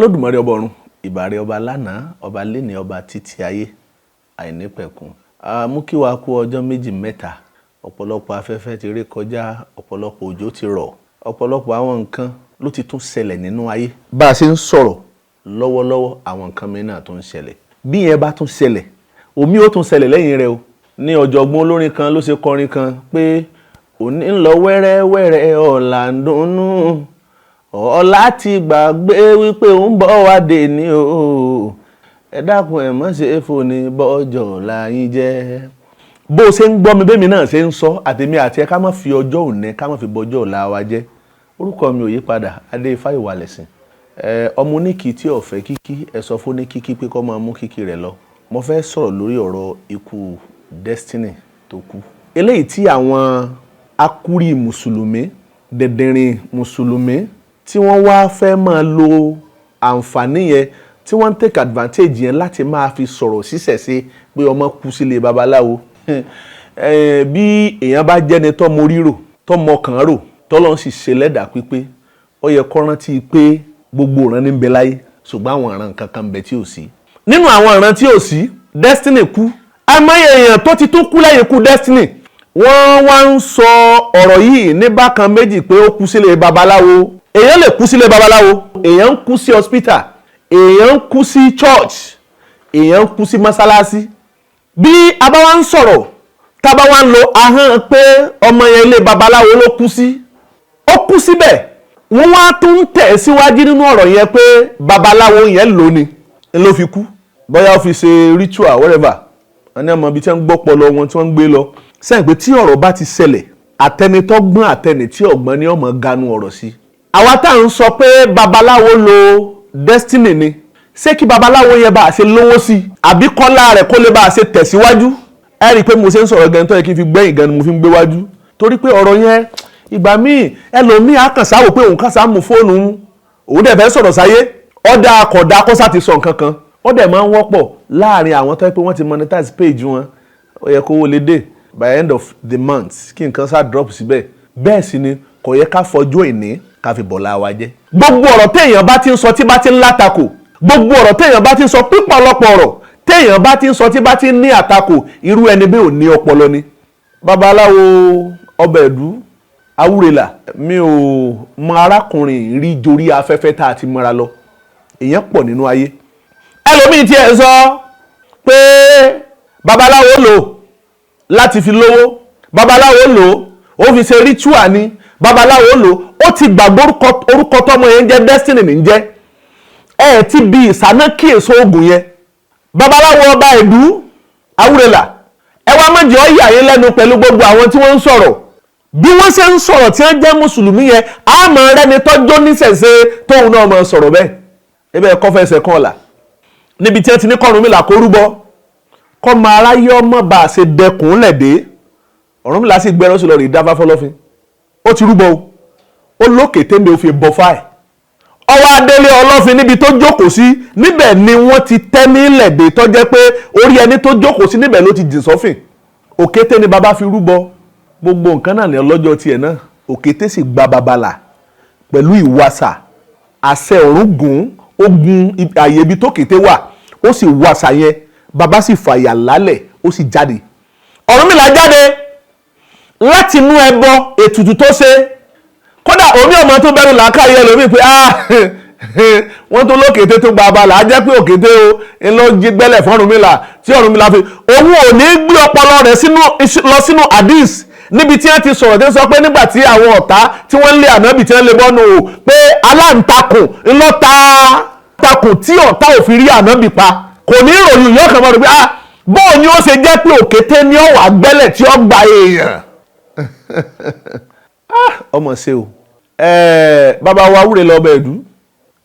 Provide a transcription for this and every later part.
Olódùmarè ọba ọ̀run, ìbàrẹ̀ ọba lánàá, ọba léni, ọba títí ayé àìnípẹ̀kun. Mú kí wa kú ọjọ́ méjì mẹ́ta. Ọ̀pọ̀lọpọ̀ afẹ́fẹ́ ti ré kọjá, ọ̀pọ̀lọpọ̀ òjò ti rọ̀, ọ̀pọ̀lọpọ̀ àwọn nǹkan ló ti tún ṣẹlẹ̀ nínú ayé. Bá a ṣe ń sọ̀rọ̀ lọ́wọ́lọ́wọ́, àwọn nǹkan mìíràn tó ń ṣẹlẹ̀. Bí yẹn bá tún ṣẹlẹ̀, omi ó tún ṣẹlẹ̀ lẹ́yìn rẹ̀ o. Ní ọ̀jọ̀gbọ́n olórin kan ló ṣe kọrin kan pé òní ń lọ wẹ́rẹ́wẹ́rẹ́, ọ̀la ń dunnú, ọ̀la ti gbàgbé wípé ó ń bọ̀ wá dé ní o. Ẹ dákun, ẹ mọ̀ ṣe fòní bọ́jọ́ ọ̀la yín jẹ́. Bó o ṣe ń gbọ́ mi, bẹ́mi náà ṣe ń sọ, àtèmi àti ẹ, ká má fi ọjọ́ òní, ká má fi bọ́jọ́ ọ̀la wa jẹ́. Orúkọ mi ò yí padà, Adé Ifá Ìwàlẹ̀sìn, ọmọ oníkì tí ọ̀fẹ́ kíkí. Ẹ sọ fún ní kíkí pé kó máa mú kíkí rẹ̀ lọ. Mo fẹ́ sọ̀rọ̀ lórí ọ̀rọ̀ ikú Destiny tó kú, eléyìí tí àwọn akúrí mùsùlùmí, dẹ̀dẹ̀rìn mùsùlùmí, tí wọ́n wá fẹ́ máa lo àǹfààní yẹn, tí wọ́n ń take advantage yẹn láti máa fi sọ̀rọ̀ sísẹ̀sẹ̀ pé ọmọ kú sílé babaláwo. Bí èèyàn bá jẹ́ni tọ́mọ rírò, tọ́mọ kàn rò, tọ́lọ́n sì ṣe lẹ́dàá pípé, ó yẹ kó rántí pé gbogbo ìran ní ń bẹ láyé, ṣùgbọ́n àwọn ìran kankan ń bẹ tí ò sí. Nínú àwọn ìran tí ò sí, Destiny kú. Àmọ́yé èèyàn tó ti tún kú lẹ́yìn ikú Destiny, wọ́n wá ń sọ ọ̀rọ̀ yìí ní bákan méjì pé ó kú sílé babaláwo. Èèyàn lè kú sílé babaláwo, èèyàn ń kú sí hospital, èèyàn ń kú sí church, èèyàn ń kú sí mọ́sálásí. Bí a bá wá ń sọ̀rọ̀, tá a bá wá ń lo ahọ́n pé ọmọ yẹn, ilé babaláwo ló kú sí, ó kú síbẹ̀, wọ́n wá tún ń tẹ̀ síwájú nínú ọ̀rọ̀ yẹn pé babaláwo yẹn lò ní ló fi kú, bóyá ó fi ṣe ritual, whatever. Wọ́n ní ọmọ ibi tí wọ́n ń gbọ́ pọlọ wọn tí wọ́n ń gbé lọ sẹ́yìn pé tí ọ̀rọ̀ bá ti ṣẹlẹ̀, àtẹnitọ́gbọ́n àtẹni tí ọ̀gbọ́n ní ọmọ ganu ọ̀rọ̀ sí. Àwa tá à ń sọ pé babaláwo lo Destiny ni, ṣé kí babaláwo yẹn bá a ṣe lówó sí i, àbí kọ́lá rẹ̀ kó lè bá a ṣe tẹ̀síwájú? Ẹ rí i pé mo ṣe ń sọ̀rọ̀ gan tó yẹ kí n fi gbẹ̀yìn gan ni mo fi ń gbé wájú, torí pé ọ̀rọ̀ yẹn, ìgbà míì ẹlòmíì á kàn sáwò pé òun kàn sá mú fóònù, òun dẹ̀ fẹ́ sọ̀rọ̀ sáyé. Ọ̀dà akọ̀dà kọ́sà ti sọ nǹkan kan. Ó dẹ̀ máa ń wọ́pọ̀ láàrin àwọn tó yẹ pé wọ́n ti monetize page wọn. Ó yẹ kówó lè dé by end of the month, kí nǹkan sá drop síbẹ̀. Bẹ́ẹ̀ sì ni kò yẹ ká fọjọ́ ìní ká fi bọ̀lá wa jẹ́. Gbogbo ọ̀rọ̀ téèyàn bá ti ń sọ tí bá ti ń látakò, gbogbo ọ̀rọ̀ téèyàn bá ti ń sọ, pípọ̀lọpọ̀ ọ̀rọ̀ téèyàn bá ti ń sọ tí bá ti ń ní àtakò, irú ẹni bẹ́ẹ̀ ò ní ọpọlọ ni. Babaláwo ọbẹ̀ ẹ̀dú awúrẹ́là, mi ò mọ arákùnrin rí jorí afẹ́fẹ́ tá a ti mọ́ra lọ. Èèyàn pọ̀ nínú ayé. Ẹlòmíì tiẹ̀ sọ pé babaláwo lò láti fi lówó, babaláwo lò ó fi ṣe ritual ni, babaláwo lò ó. Ti gbàgbọ́ orúkọ tọmọ yẹn jẹ́ Destiny ní jẹ́. Ẹ ti bi ìsáná kíyèsí oògùn yẹn, babaláwo ọba ìlú awúrẹ́là. Ẹ wá má jẹ́ ó yà yín lẹ́nu pẹ̀lú gbogbo àwọn tí wọ́n ń sọ̀rọ̀, bí wọ́n ṣe ń sọ̀rọ̀ tí wọ́n jẹ́ mùsùlùmí yẹn, àmọ́ rẹ́ni tọ́jọ́ níṣẹ̀ṣe tóun náà máa sọ̀rọ̀ bẹ́ẹ̀. Ebe ẹ̀kọ́ fẹsẹ̀ kan ọ̀la níbi tí wọ́n ti ní k'Ọ̀rúnmìlà kó rúbọ, kọ́ máa aráyé ọmọ bá a ṣe dẹkùn lẹ̀dẹ́. Ọ̀rúnmìlà sì gbẹ́rọ́ sí lọ rí dáfá fọlọ́fin. Ó ti rúbọ o, ó lókè tẹ́mi ò fi bọ́ fáì. Ọwọ́ adélé ọlọ́fin níbi tó jókòó sí, níbẹ̀ ni wọ́n ti tẹ́ ní lẹ̀dẹ́, tó jẹ́ pé orí ẹni tó jókòó sí níbẹ̀ ló ti jìn sọ́fìn. Òkété ni bàbá fi rúbọ. Gbogbo nǹkan náà ní ọlọ́jọ́ tiẹ̀ náà. Òkété sì gba babalà pẹ̀lú ìwàsà àṣẹ ọ̀run gùn ó gun àyè ibi tó kété wà, ó sì wàsà yẹn, bàbá sì fàyà lálẹ̀, ó sì jáde. Ọ̀rúnmìlà jáde láti inú ẹbọ ètùtù tó ṣe. Kódà omi ọmọ tó bẹ̀rù làákàyè ẹlòmíì pé, ah, wọ́n tó lókété tó gba abala, á jẹ́ pé òkété o ńlọ jí gbẹ́lẹ̀ fún Ọ̀rúnmìlà tí Ọ̀rúnmìlà fi òun ò ní gbé ọpọlọ rẹ̀ sínú lọ sínú hadith níbi tí wọ́n ti sọ̀rọ̀, tí wọ́n sọ pé nígbà tí àwọn ọ̀tá tí wọ́n ń lé ànábì, tí wọ́n lé bọ́nu o, pé aláǹtakùn ńlọ́ta takùn tí ọ̀tá ò fi rí ànábì pa. Kò ní ìròyìn yóò kàn mọ́ rẹ̀ pé, ah, bóò ni ó ṣe jẹ́ pé òkété ni ó wà gbẹ́lẹ̀ tí ó gba èèyàn? Ah, ọmọ ṣe o. Bàbá wa wúre lọ bẹ́ẹ̀ dú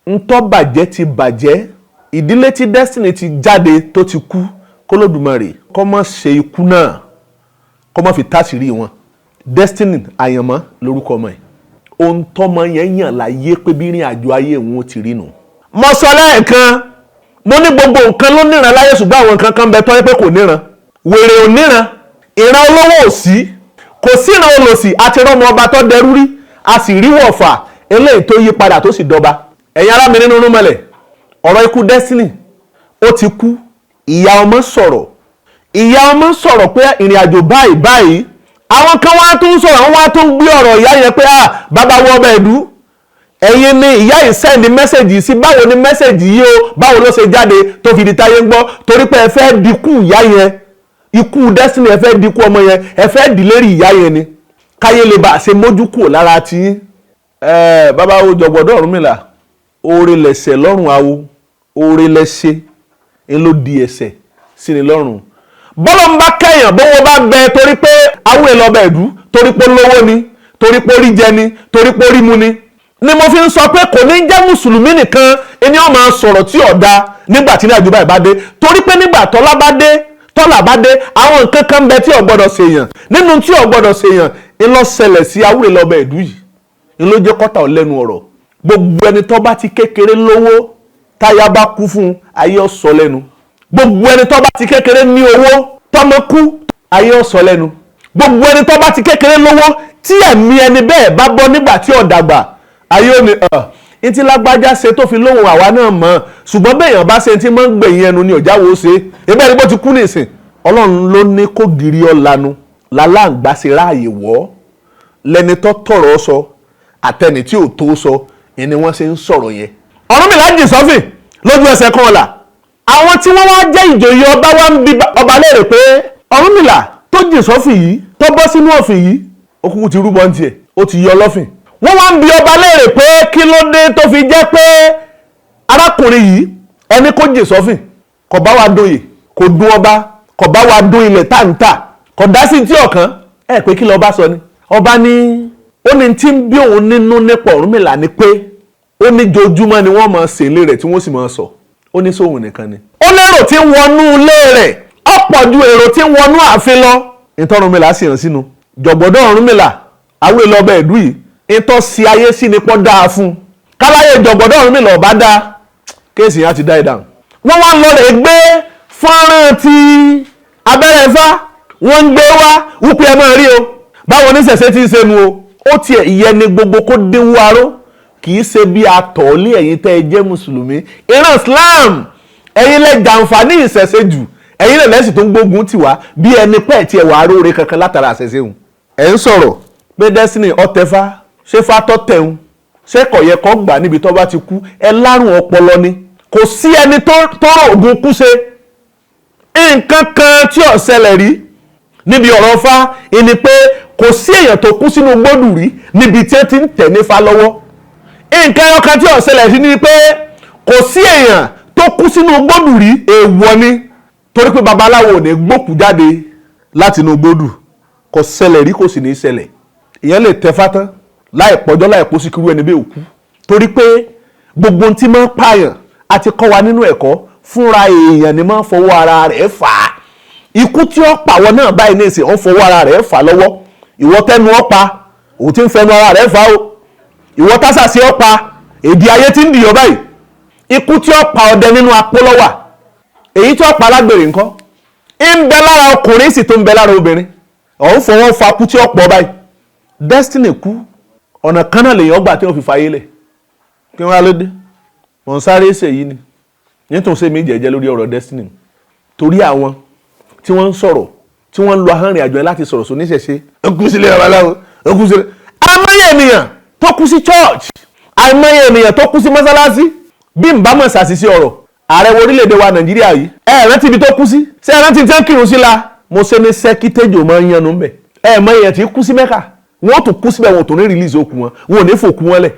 ntọ́ bàjẹ́ ti bàjẹ́. Ìdílé tí Destiny ti jáde tó ti kú, k'Olódùmarè kó má ṣe ikú náà, kó má fi táṣìírí wọn. Destiny àyànmọ́ lórúkọ ọmọ ẹ̀. Ohun tọ́mọ yẹn yàn láyé pé bí ìrìn àjò ayé òun ó ti rí nù. Mo sọ lẹ́ẹ̀kan, mo ní gbogbo nǹkan ló níran láyé, ṣùgbọ́n àwọn nǹkan kan bẹ tọ́ pé kò níran. Wèrè ò níran, ìran olówó ò sí, kò sí ìran olòṣì. Àti rọmọ ọba tó dẹrú rí, a sì rí wọ̀fà eléyìí tó yí padà tó sì dọba. Ẹ̀yin ará mi nínú rúmọlẹ̀. Ọ̀rọ̀ ikú Destiny, ó ti kú. Ìyá ọmọ sọ̀rọ̀, ìyá ọmọ sọ̀rọ̀ pé ìrìn àjò báyìí báyìí. Àwọn kan wá tún sọ̀rọ̀, wọ́n wá tún gbé ọ̀rọ̀ ìyá yẹn pé, ah, bàbá wọ ọbẹ̀ ẹ̀dú, ẹ̀yin ni ìyá yìí send message sí. Báwo ni message yìí o, báwo ló ṣe jáde tó fi di táyé ń gbọ́? Torí pé ẹ fẹ́ dínkù ìyá yẹn, ikú Destiny, ẹ fẹ́ dínkù ọmọ yẹn, ẹ fẹ́ dìlérí ìyá yẹn ni, káyé lè bá a ṣe mójú kúrò lára tiyín. Ẹ bàbá wo Jọ̀gbọ̀dọ̀ Ọ̀rúnmìlà, oore lẹ̀ṣẹ̀ lọ́rùn awo, oore lẹ́ṣẹ̀ ń ló di ẹ̀ṣẹ̀ sí ni lọ́rùn. Bọ́lá ń bá kẹ́yàn bówó bá bẹ, torí pé awé lọ́bẹ̀ ẹ̀dú, torí pé lówó ni, torí pé orí jẹ ni, torí pé orí mu ni, ni mo fi ń sọ pé kò ní jẹ́ mùsùlùmí nìkan ẹni ó máa sọ̀rọ̀ tí ò da nígbà tí ní àjùbá ìbá dé. Torí pé nígbà tọ́lá bá dé, tọ́lá bá dé, àwọn nǹkan kan bẹ tí ò gbọ́dọ̀ ṣèyàn. Nínú tí ò gbọ́dọ̀ ṣèyàn ń lọ ṣẹlẹ̀ sí awé lọ́bẹ̀ ẹ̀dú yìí, ń ló jẹ́ kọ́tà ọ̀lẹ́nu ọ̀rọ̀. Gbogbo ẹni tó bá ti kékeré lówó, táyà bá kú fún, ayé ọ̀sọ́ lẹ́nu. Gbogbo ẹni tó bá ti kékeré ní owó, tọmọ kú, ayé ọ̀sọ́ lẹ́nu. Gbogbo ẹni tó bá ti kékeré lówó, tí ẹ̀mí ẹni bẹ́ẹ̀ bá bọ́ nígbà tí ò dàgbà, ayé ò ní ẹ̀ ntí lágbájá ṣe tó fi lóhùn, àwa náà mọ̀. Ṣùgbọ́n bẹ́ẹ̀yàn bá ṣe tí máa ń gbẹ̀yìn ẹnu ni ọ̀já wo ṣe ebe ẹni bó ti kú nìsín. Ọlọ́run ló ní kó gírí ọ̀lanu làláǹgbá ṣe ráàyè wọ́ lẹni tó tọrọ sọ àtẹni tí ò tó sọ ni wọ́n ṣe ń sọ̀rọ̀ yẹn. Ọ̀rúnmìlà jì sọ́fìn lójú ẹsẹ̀ kan ọ̀la. Àwọn tí wọ́n wá jẹ́ ìjòyè ọba wá ń bi ọba léèrè pé Ọ̀rúnmìlà tó jì sọ́fìn yìí, tó bọ́ sínú òfin yìí, ó kúkú ti rúbọ ní tiẹ̀, ó ti yọ lọ́fìn. Wọ́n wá ń bi ọba léèrè pé kí ló dé tó fi jẹ́ pé arákùnrin yìí, ẹni kó jì sọ́fìn, kò bá wa dóyè, kò dún ọba, kò bá wa dún ilẹ̀ táǹtà, kò dá sí tí ọ̀kan ẹ pé kí lọ́ba sọ ni. Ọba ní ó ní tí ń bí òun nínú nípa Ọ̀rúnmìlà ni pé ó ní jojúmọ́ ni wọ́n máa ṣèlé rẹ̀ tí wọ́n sì máa sọ. Ó ní sóhun nìkan ni. Ó lérò tí ń wọnú ilé rẹ̀ ọ̀pọ̀ ju èrò tí ń wọnú ààfin lọ. Ìtọ́ Ọ̀rúnmìlà sì hàn sínú Jọ̀gbọ̀dọ̀ Ọ̀rúnmìlà, àwọn èlò ọbẹ̀ ìlú yìí, ìtọ́ sí ayé sí ni pọ́ dáa fún un. Káláyé Jọ̀gbọ̀dọ̀ Ọ̀rúnmìlà ọ̀bá dáa, case yẹn á ti die down. Wọ́n wá lọ rè gbé fọ́nrán ti abẹ́rẹ́ ifá, wọ́n ń gbé wá wípé ẹ máa rí o, báwo oníṣẹ̀ṣe ti ń ṣe nu o. Ó tiẹ̀ ìyẹn ni gbogbo kó dínwó aró, kì í ṣe bí atọ̀ọ́lé. Ẹ̀yin tẹ́ ẹ jẹ́ mùsùlùmí ìran Islam, ẹ̀yin lẹ jàǹfààní ìṣẹ̀ṣe jù, ẹ̀yin lẹ lẹ́sìn tó ń gbógun tì wá bí ẹni pẹ́ẹ́ tí ẹ wà aróore kankan látara àṣẹṣe hùn. Ẹ̀ ń sọ̀rọ̀ pé Destiny ọ̀tẹ̀fá ṣé fátọ́ tẹ̀hún, ṣé kò yẹ kó gbà níbi tó bá ti kú? Ẹ lárùn ọpọlọ ni. Kò sí ẹni tó rò ògùn kú ṣe nǹkan kan tí ò ṣẹlẹ̀ rí níbi ọ̀rọ̀ fá ìní pé kò sí èèyàn tó kú sínú gbódù rí níbi tí ẹ ti ń tẹ̀ nífa lọ́wọ́. Nǹkan ẹyọkan tí ò ṣẹlẹ̀ rí ni pé kò sí èèyàn tó kú sínú gbódù rí. Èèwọ̀ ni, torí pé babaláwo ò ní gbókù jáde láti inú gbódù. Kò ṣẹlẹ̀ rí, kò sì ní ṣẹlẹ̀. Ìyẹn lè tẹ fátán láì pọ́jọ́, láì pọ́ sí kírú ẹni bí òkú, torí pé gbogbo ohun tí máa ń pààyàn, a ti kọ́ wa nínú ẹ̀kọ́, fúnra èèyàn ni máa ń fọwọ́ ara rẹ̀ fà á. Ikú tí ó pàwọ́ náà báyìí ní ìsìn, ó ń fọwọ́ ara rẹ̀ fà á lọ́wọ́. Ìwọ tẹnu ọ́ pa, òun ti ń fẹnu ara rẹ̀ fà á o. Ìwọ tásàsí ọ́ pa, èdè ayé ti ń dìyọ báyìí. Ikú tí ó pa ọdẹ nínú apó lọ́wà, èyí tí ó pa alágbèrè ńkọ́, ń bẹ lára ọkùnrin, sì tó ń bẹ lára obìnrin. Òun fọwọ́ fa kú tí ó pọ̀ báyìí. Destiny kú, ọ̀nà kan náà lèèyàn gbà tí wọ́n fi fàyè lẹ̀. Kí wọ́n á lóde mọ̀ ń sáré ṣèyí ni nítòsí mi jẹ́jẹ́ lórí ọ̀rọ̀ Destiny, torí àwọn tí wọ́n ń sọ̀rọ̀, tí wọ́n ń lo ahọ́n ìrìn àjò yẹn láti sọ̀rọ̀ sọ níṣẹ̀ṣe. Ó kú sílé babaláwo, ó kú sílé. Àìmọye ènìyàn tó kú sí church, àìmọye ènìyàn tó kú sí mọ́sálásí. Bí n bá mọ̀ ṣàṣìṣe ọ̀rọ̀, ààrẹ orílẹ̀-èdè wa Nàìjíríà yìí, ẹ rántí ibi tó kú sí? Ṣé ẹ rántí tí wọ́n kírun sí la? Mo ṣe ní sẹ́kítẹ́jò máa ń yànnú mbẹ̀. Ẹ mọ èèyàn tí kú sí Mẹ́kà, wọ́n tún kú síbẹ̀, wọn ò tún ní release òkú wọn, wọn ò ní fòkú wọn lẹ̀.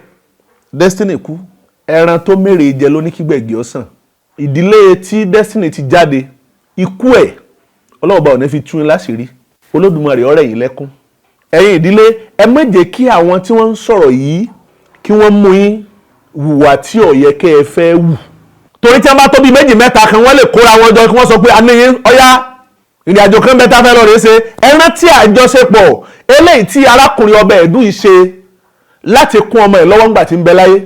Destiny kú, ẹran tó mèrè jẹ ló ní kígbẹ̀gì ọ̀sán. Ìdílé tí Destiny ti jáde, ikú ẹ̀, ọlọ́ọ̀bá ò ní fi tún in láṣìírí. Olódùmarè ọ̀rẹ́ yìí lẹ́kún. Ẹ̀yin ìdílé, ẹ má jẹ́ kí àwọn tí wọ́n ń sọ̀rọ̀ yìí kí wọ́n mú yín hùwà tí ò yẹ kẹ́ ẹ fẹ́ wù, torí tí wọ́n bá tó bí méjì mẹ́ta kan, wọ́n lè kóra wọn jọ kí wọ́n sọ pé aníyín ọ̀yá, ìrìn àjò kan bẹ́ẹ̀ tá fẹ́ lọ rèé ṣe. Ẹ rántí àjọṣepọ̀ eléyìí tí arákùnrin ọbẹ̀ ẹ̀dùn yìí ṣe láti kún ọmọ ẹ̀ lọ́wọ́ ńgbà tí ń bẹ láyé.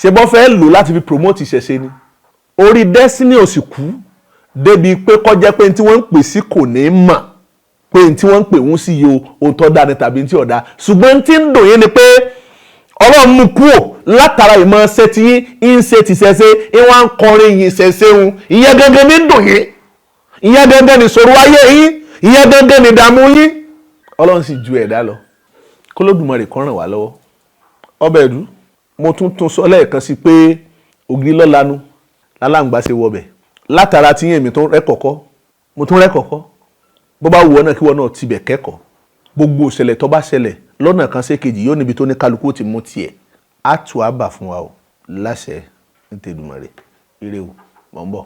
Ṣe bọ́ fẹ́ lò láti fi promote ìṣẹ̀ṣe ni? Orí Destiny ò sì kú débi pé kọjá pé tí wọ́n ń pè sí kò ní mọ̀ pé tí wọ́n ń pè wọ́n sí yìí o, ohun tó dáa ni tàbí tí ò dáa. Ṣùgbọ́n tí ń dùn yín ni pé Ọlọ́run mú kúò látara ìmọ̀ ṣe ti yín, ń ṣe ti ṣẹṣe, ń wá ń kọrin yìí ṣẹṣe ń. Ìyẹn gangan ní dùn yín, ìyẹn gangan ní sọ̀rọ̀ ayé yín, ìyẹn gangan ní ìdààmú yín. Ọlọ́run sì ju ẹ̀dá lọ. K'Olódùmarè kó ràn wá lọ́wọ́. Ọbẹ̀ ẹ̀dú, mo tún tún sọ lẹ́ẹ̀kan sí pé ògiri lọ́lanu lálàǹgbá ṣe wọbẹ̀. Látara tí yẹn, èmi tó rẹ́ kọ̀kọ́, mo tún rẹ́ kọ̀kọ́. Bó bá wù ọ́ náà, kí wọ́n náà tibẹ̀ kẹ́kọ̀ọ́. Gbogbo ìṣẹ̀lẹ̀ tó bá ṣẹlẹ̀ lọ́nà kan sí kejì, yóò níbi tó ní kálukú ti mú tiẹ̀. Á tù á bà fún wa o, láṣẹ ní tèdùmàrè. Ire o, mọ̀ ń bọ̀.